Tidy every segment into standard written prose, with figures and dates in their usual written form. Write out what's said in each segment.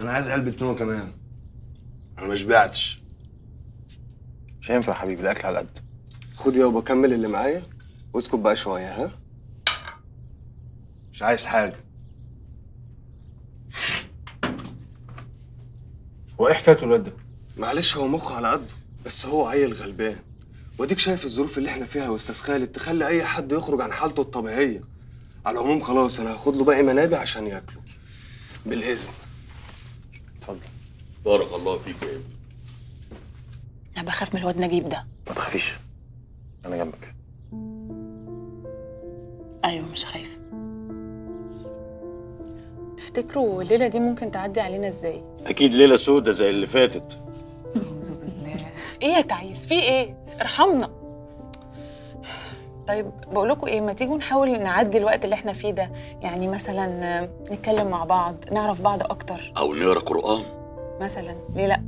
انا عايز علبة تونه كمان، انا ما شبعتش. مش هينفع يا حبيبي، الاكل على قد. خد يابا كمل اللي معايا واسكت بقى شوية. ها، مش عايز حاجة. هو ايه حكايته الواد ده؟ معلش هو مخه على قده، بس هو عيل غلبان، واديك شايف الظروف اللي احنا فيها يا استاذ خالد تخلي اي حد يخرج عن حالته الطبيعية. على العموم خلاص انا هاخد له باقي منابع عشان ياكله. بالاذن. اتفضل. بارك الله فيك يا ابني. انا بخاف من الواد نجيب ده. ما تخافيش، انا جنبك. ايوه مش خايفة. تفتكروا الليلة دي ممكن تعدي علينا ازاي؟ اكيد ليلة سودة زي اللي فاتت. ايه يا تعيس، في ايه؟ ارحمنا. طيب بقول لكم ايه، ما تيجوا نحاول نعدي الوقت اللي احنا فيه ده، يعني مثلا نتكلم مع بعض، نعرف بعض اكتر، او نقرا قران مثلا. ليه لا؟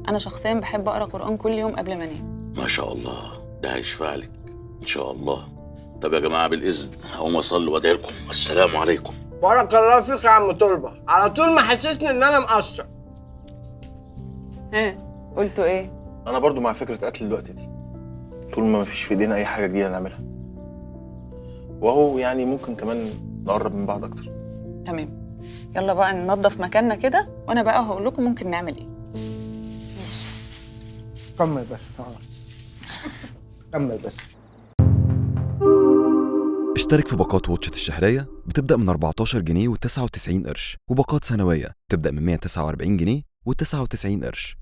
انا شخصيا بحب اقرا قران كل يوم قبل ما انام. ما شاء الله، ده هيشفع لك ان شاء الله. طب يا جماعة بالاذن هقوم اصلي وادعي لكم. السلام عليكم. بارك الله فيك يا عم طلبه، على طول ما حسسني ان انا مقصر. ها قلتوا ايه؟ انا برضو مع فكرة قتل الوقت دي، طول ما مفيش في ايدينا اي حاجة جديدة نعملها، وهو يعني ممكن كمان نقرب من بعض اكتر. تمام، يلا بقى ننظف مكاننا كده، وانا بقى هقول لكم ممكن نعمل ايه. ماشي كمل بس، كمل بس. اشترك في باقات واتشت الشهرية بتبدأ من 14 جنيه و99 قرش، وباقات سنوية بتبدأ من 149 جنيه و99 قرش.